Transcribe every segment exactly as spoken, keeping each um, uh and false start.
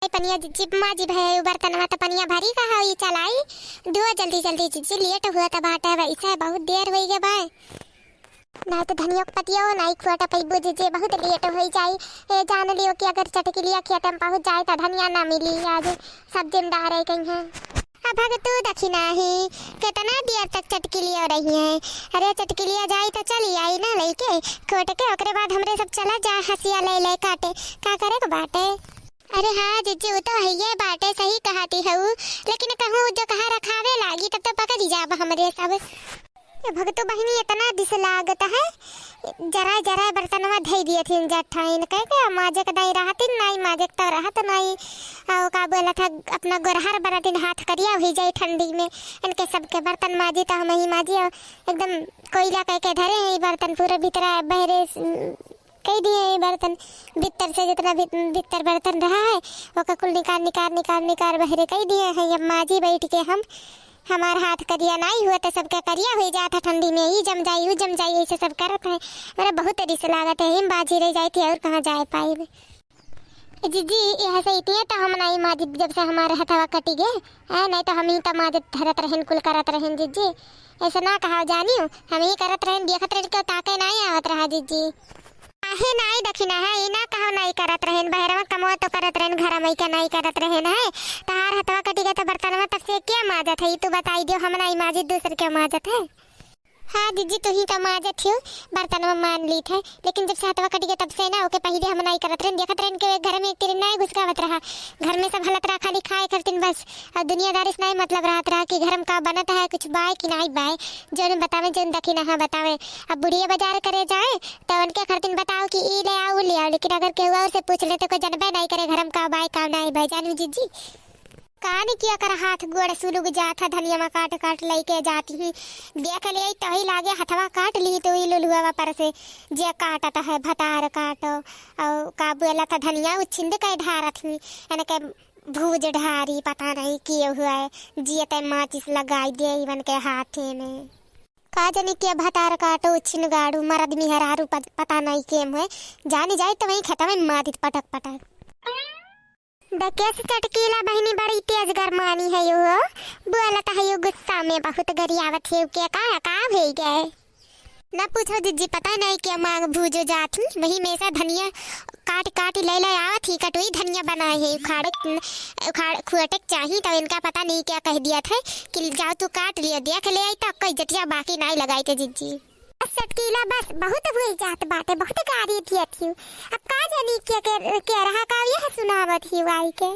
पनिया जिज्जी माजिब है, उ बर्तनवा त पनिया भरी का होई, चलाई धोआ जल्दी जल्दी जिज्जी, लेट हुआ त बाटे, वैसे बहुत देर होई गे बाय। नाहीं त धनिया के पतिया नाहीं खोटा पैबू जिज्जी, बहुत लेट होई जाई। ए, जान लियो कि अगर चटकिलिया खेते में पहुँच जाए त धनिया ना मिली, आज सब जिंदा रह गई हैं। अब भगतू देखी नाही, कितना देर तक चटकिलिया रही है। अरे चटकिलिया जाई त चली आई ना लइके खोट के, ओकरे बाद हमरे सब चला जा हंसिया ले ले काटे, का करे के बाटे। अरे हाँ जिज्जी, उ तो हइये बाटे, सही कहती हऊ, लेकिन कहूँ जो कहाँ रखावे लागी तब तो पकड़ी जाब हमरे सब। ए भगतू बहिनी, इतना दिस लागत है, जराय जराय बर्तनवा धई दिए थिन जठाइन कह के, माजे के दाई रहतिन नाई, माजे के तो रहत नाई। और का बोला था, अपना गोरहर बनतिन, हाथ करिया हुई जाई ठंडी में। इनके सबके बर्तन माजी तो हम ही माजी, और एकदम कोयला कह के धरे हैं ई बर्तन, पूरे भीतरा बहरे स-, कई दिए हैं ई बर्तन, भीतर से जितना भी, भीतर बर्तन रहा है, ओका कुल निकार, निकार, निकार, निकार बहरे कई दिए हैं। अब माजी बैठ के हम, हमार हाथ करिया नाई हुआ तो सबके करिया हुई जात है ठंडी में, ई जम जाई, ऊ जम जाई, ऐसे सब करत है। मेरा बहुत रिस लागत है, हम बाजी रह जाई थी और कहाँ जाए पाए। ए जिज्जी, यह से इतने तो हम नाई माजिब जब से हमारे हथवा कटी गए, है नाई तो हम ही तो माजत धरत रहन, कुल करत रहन जिज्जी। ऐसे ना कहा जानियो, हम ही करत रहन, देखत रहन, क्यों ताके नाई आवत रहा जिज्जी। आहे नाई दखिना है, ई ना कहो नाई करत रहेन, बहरवा कमवा तो करत रहेन, घरा मई का नाई करत रहेन है। तहार हथवा कटी गए तो बर्तनवा तब से क्या माजत है, ई तू बताई दियो, हम नाई माजित, दूसर के माजत है। हाँ जिज्जी, तू ही तो माजत हियो, बर्तनवा मान लीत है, लेकिन जब से हथवा कटी गए तब से ना, ओके पहिले हम नाई करत रहेन, देखत रहेन के घर में एक तेरे नाई घुसकावत रहा, घर में सब हलत रहा खाली खाए खरतिन बस। अब दुनियादारी से नाई मतलब रहत रहा कि घर में का बनत है, कुछ बाय कि नाई बाय, जौन बतावे, जौन दखिना है बतावे। अब बुढ़िया बाजार करे जाए, तो उनके खरतिन बताओ कि ई ले आओ, ऊ ले आओ, लेकिन अगर केहू और से पूछ ले, तो कोई जनबे नाई करे, घर में का बाय, का नाई बाय, जानू जिज्जी। कान किया कर हाथ गोड़ सुलुग जात है, धनिया में काट काट लइके जाती ही। देख ले, तो ही लागे हथवा काट ली, तो ई लुलुआ पर से जे काटत है, भतार काटो। और का बोला था, धनिया उछिंद के ढारत ही, इनके भूज ढारी, पता नहीं किए हुआ है, जियते माचिस लगाई दे इवन के हाथे में। का जानी के भतार काटो, उछिन गाड़ू, मरद मिहरारू पत-, पता नहीं केम है, जानी जाए तो वहीं खेतवा में मादित पटक पटक। डकेस चटकीला बहिनी बड़ी तेज गरमानी है यो, बोलत है यो गुस्सा में बहुत गरियावत है के का, का भई गए। न पूछो जिज्जी, पता नहीं क्या मांग भूजो जात ही, वही में से धनिया काट काट ले ले आवत ही, कटोई धनिया बनाए है, उखाड़े, उखाड़, खुअटे के चाही, तो इनका पता नहीं क्या कह दिया था कि जाओ तू काट लियो, देख ले आई तो कोई जटिया बाकी नहीं लगाई थे जिज्जी। बस चटकीला बस, बहुत हुई जात बाटे, बहुत गारी दिया थी। अब का जानी क्या के, क्या रहा का यह सुनावत ही वाई के।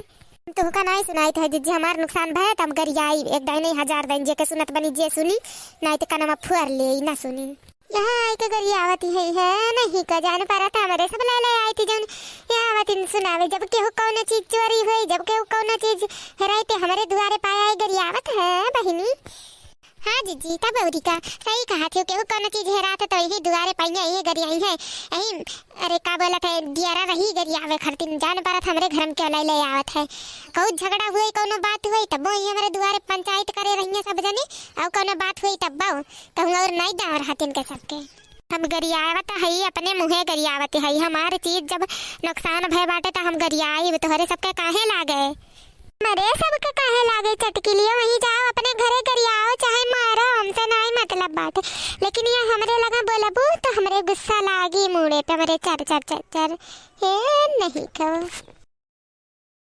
तुहका नाई सुनाई थे जिज्जी, हमार नुकसान भय, तब गरियाई, एक दाई नहीं हजार दाई, जे के सुनत बनी जे सुनी, नाई तो कनमा फुअर ले, ना सुनी। यहाँ आई के गरियावती है, है नहीं का जान पारा था, हमरे सब ले ले आई थी जौन यहाँ आवत इन सुनावे, जब केहू कौनो चीज चोरी हुई, जब केहू कौनो चीज हेराई, ते हमरे दुआरे पाया आई गरियावत है बहिनी। हाँ जिज्जी, तब अउरी का, सही कहा थे, केहू कौनो चीज हेरात है तो यही दुआरे पाइया, यही गरियाई है, यही, अरे का बोलत है, दियरा रही गरियावे खरतिन, जान परत हमरे घर में क्यों ले ले आवत है। कहू झगड़ा हुए, कौनो बात हुई, तब वो ही हमरे दुआरे पंचायत करे रहिए सब जने, और कौनो बात हुई तब वो, कहूँ और नहीं दाव रहतिन के सबके। हम गरियावत हई, अपने मुँहे गरियावत हई, हमार चीज जब नुकसान भय बाटे त हम गरियाई, तोहरे सबके काहे लागे? मरे सबके काहे लागे चटकिलियो, वहीं जाओ अपने घरे गरियाओ, चाहे मारो, हमसे नाई मतलब बाटे। लेकिन ये हमरे लगा बोलबू तो हमरे गुस्सा लागी मूड़े पे, हमरे चर चर चर चर। हे नहीं कहो।